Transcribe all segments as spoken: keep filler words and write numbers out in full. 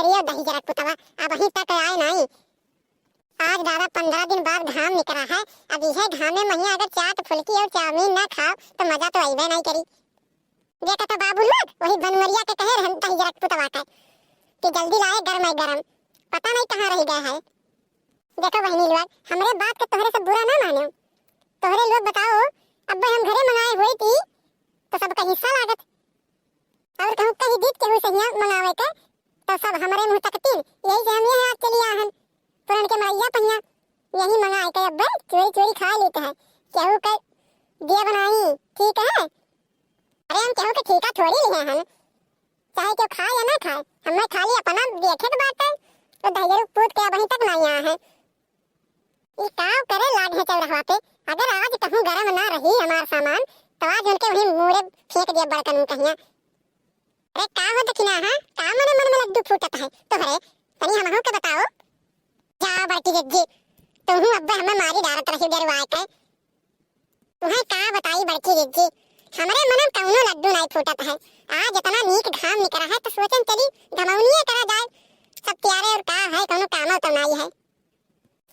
यो दहिजरा पुतवा, अबहीं तक आए नाई। आज दादा पन्द्रह दिन बाद घाम निकरा है, अब इहे घामे महिया अगर चाट फुलकी और चाउमीन ना खाओ तो मजा तो अइबे नाई करी। देखा तो बाबू लोग वही बनवरिया के कहे रहन दहिजरा पुतवा के कि जल्दी लाए गरम है गरम, पता नहीं कहाँ रह गए है। देखो बहिनी लोग, हमरे बात के तोहरे सब बुरा ना मानो। तोहरे लोग बताओ, अब हम घरे मंगाए हुए थी तो सबका हिस्सा लागत। और कहूँ कही दीत केहू सहिया मंगावे के, तो सब हमरे मुँह तकतीन। यही से हम यहाँ चली आहन। पुरन के मरैया पहिया यही मंगाए के अब चोरी चोरी खा लेते हैं। केहू के दिया बनाई, ठीक है? अरे हम केहू के ठीका थोड़ी लिए हन, चाहे केहू खाए या ना खाए, हमें खाली अपना देखे के बात है। तो दहिजरू पूत के अबहीं तक ना आया है। ई काव करे लाग है चौराहा पे? अगर आज कहूँ गरम ना रही हमार सामान, तो आज उनके वहीं मूड़े फेंक दिया बड़कन कहिया। अरे का हो दखिना, हाँ? का मने मन में लड्डू फूटत है तोहरे? तनी हमहू के बताओ। जा बड़की जिज्जी, तुहू अब्बे हमें मारी डारत रही डेरवाए के। तुहे का बताई बड़की जिज्जी, हमरे मन में कौनो लड्डू नहीं फूटत है। आज इतना नीक घाम निकरा है तो सोचन चली घमौनिये करा जाए। सब प्यारे और का है, कौनो कामो तो नहीं है।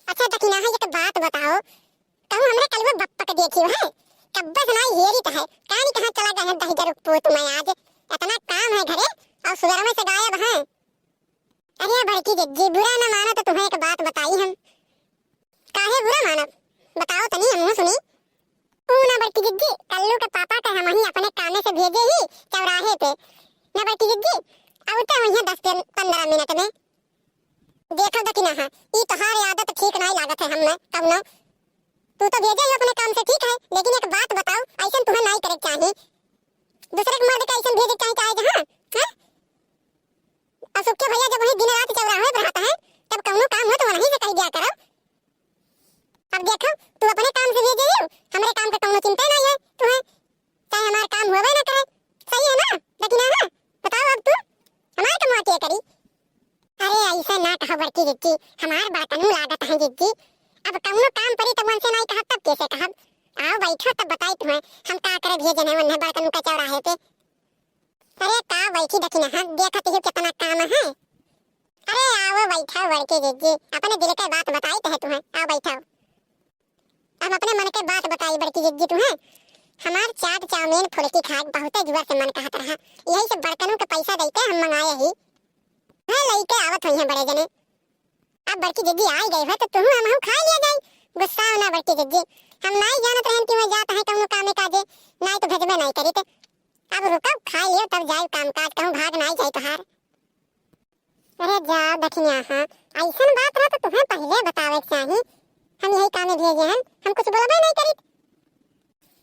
अच्छा दखिना है, एक बात बताओ, कहूँ हमरे कलुआ बप्पा के देखियो है? कब्बे से नाई हेरी तो है, कानी कहाँ चला गए हैं दहिजरू पूत में आज। इतना काम है घरे और सुधरवे से गायब है। अरे बड़की जिज्जी, बुरा ना मानो तो तुम्हें एक बात बताई हम। काहे बुरा मानब? बताओ तनी, हमहू सुनी। ऊ ना बड़की जिज्जी, कल्लू के पापा के हमही अपने कामे से भेजे ही चौराहे पे। ना बड़की जिज्जी, अब तो वहीं दस पन-, पन्द्रह मिनट में। देखो दखिना है, ई तोहार आदत ठीक नाई लागत है हमें कौनो। तू तो भेजे ही अपने काम से, ठीक है, लेकिन एक बात बताओ, ऐसन तुम्हें नाई करे के चाही। दूसरे के मर्द के ऐसन भेजे के चाही, चाहे जहाँ, हैं? और सुखे भैया जब वही दिन रात चौराहे पर रहता है, तब कौनो काम हो तो वहीं से कह दिया करो। अब देखो, तू अपने काम से भेजे ही, हमरे काम का कौनो चिंता नहीं है तुम्हें, चाहे हमार काम होवे ना करे। सही है ना दखिना है? बताओ अब तू, हमार कमवा के करी? अरे ऐसे ना कहो बड़की जिज्जी, हमार बड़कनू लागत है जिज्जी। अब कौनो काम पड़ी तब उनसे नहीं कहब तब कैसे कहब? आओ बैठो तब बताई तुम्हें हम का करे भेजे हैं उन्हें बड़कनू का चौराहे पे। अरे का बैठी दखिना है, देखत ही कितना काम है। अरे आओ बैठो बड़की जिज्जी, अपने दिल के बात बताई तो है तुम्हें, आओ बैठो। अब अपने मन के बात बताई बड़की जिज्जी तुम्हें। हमार चाट चाउमीन फुलकी खाए के बहुते जुआ से मन कहत रहा, यही से बड़कनू के पैसा दे के हम मंगाए ही। हाँ लइके आवत हुई हैं बड़े जने। अब बड़की जिज्जी आई गई है तो तुम हमहू खा लिया जाई। गुस्सा ना बड़की जिज्जी, हम नाई जानत रहन कि मैं जात है कौनो कामे काजे, नाई तो भेजबे नाई करी। अब रुको, खा लियो तब जाई काम काज, कहूँ भाग नाई जाई तोहार। अरे जाओ दखिना, हाँ, ऐसन बात रहा तो तुम्हें पहले बतावे के चाही। हम यही कामे भेजे हन, हम कुछ बोलबे नहीं करित।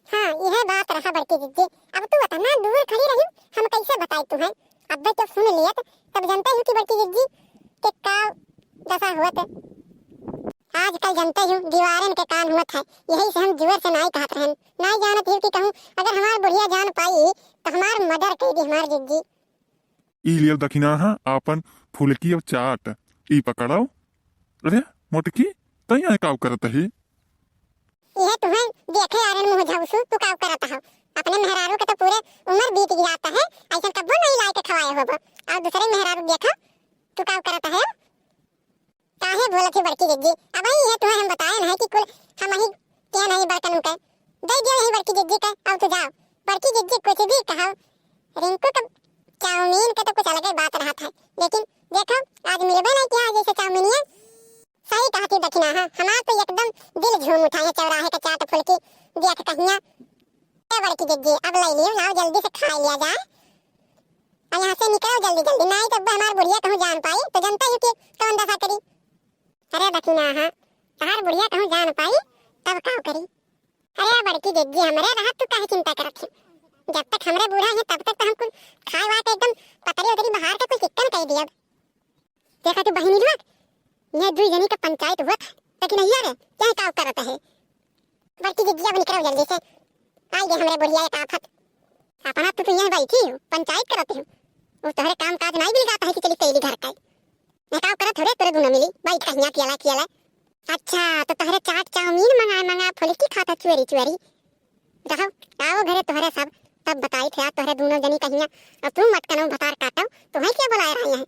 हाँ, यह बात रहा बड़की जिज्जी, अब तू इतना दूर खड़ी रही, हम कैसे बताई तुम्हें? अब जब सुन लियत, तब जनते ही कि बड़की जिज्जी के का दशा हुआ। आजकल जनते ही दीवारन के कान हुआ है, यही से हम जोर से नाई कहत रहन। नाई जानत ही कि कहूँ अगर हमार बुढ़िया जान पाई तो हमार मर्डर कर दी हमार जिज्जी। ई लियो दखिना है आपन फुलकी और चाट, ई पकड़ो। अरे मोटकी, तैं यहाँ काव करत ही? यह तुम्हें देखे आरन मुँह झाउसू, तू काव करत हो? अपने मेहरारू के तो पूरे उम्र बीत जात है, ऐसन कब्बो नहीं लाए के खवाए होबो, और दूसरे मेहरारू देखो तू काव करत है। काहे बोलत ही बड़की जिज्जी? अबही यह तुम्हें हम बताए नहीं कि कुल हम ही के नहीं बड़कनू के। दे दियो यही बड़की जिज्जी के, अब तू जाओ। बड़की जिज्जी कुछ भी कहो, रिंकू के चाउमीन के तो कुछ अलग ही बात रहत है, लेकिन देखो आज मिलबे नहीं किया जैसे चाउमीनिया। सही कहती दखिना है, हमार तो एकदम दिल झूम उठा है चौराहे का चाट फुलकी देख कहिया। ए बड़की जिज्जी, अब ले लियो, लाओ जल्दी से खा लिया जाए। और यहाँ से निकलो जल्दी जल्दी, नहीं तो अब हमार बुढ़िया कहूँ जान पाई तो जनता ही कि कौन दशा करी। अरे दखिना, हाँ, तहार बुढ़िया कहूँ जान पाई तब का करी? अरे बड़की जिज्जी, हमरे रहत तू काहे चिंता करत है? जब तक हमरे बूढ़ा है तब तक तो हम कुल खाए वाए के एकदम पतरी उतरी बहार के कुल चिक्कन कर दियब। देखा तू बहिनी लोग, ये दुई जनी का पंचायत हुआ था, लेकिन अइया रे, क्या काव करत है? बड़की जिज्जी अब निकलो जल्दी से, आई गए हमरे बुढ़िया एक आफत। अपना तू तो यहाँ बैठी हो, पंचायत करत हो, वो तोहरे काम काज नहीं मिल जाता है कि चली कैली घर का। मैं काव करत हो रे, तोरे दुनो मिली बैठ कहिया कियाला कियाला। अच्छा, तो तोहरे चाट चाउमीन मंगाए मंगाए फुलकी खाता चुअरी चुअरी। रहो, आओ घरे तोहरे सब, तब बताई थे आज तोहरे दुनो जनी कहिया। अब तू मत कनो भतार काटो, तुम्हें क्या बुलाए रहे हैं?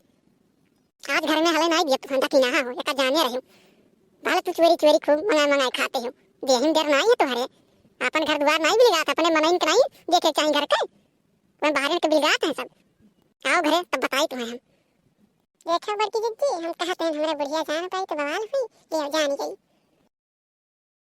घर में हले नाई दिया, तू फंदा पीना हो, एका जाने रहे। भले तू चोरी चोरी खूब मंगाए मंगाए खाते हो, देहिन डर नाई है तोहरे। अपन घर दुआर नाई बिलगात, अपने मनइन के नाई देखे चाही घर के, वह बाहर के बिलगात हैं सब। आओ घरे तब बताई तुम्हें हम। देखो बड़की जिज्जी, हम कहते हैं हमरे बुढ़िया जान पाई तो बवाल हुई, ये जान गई।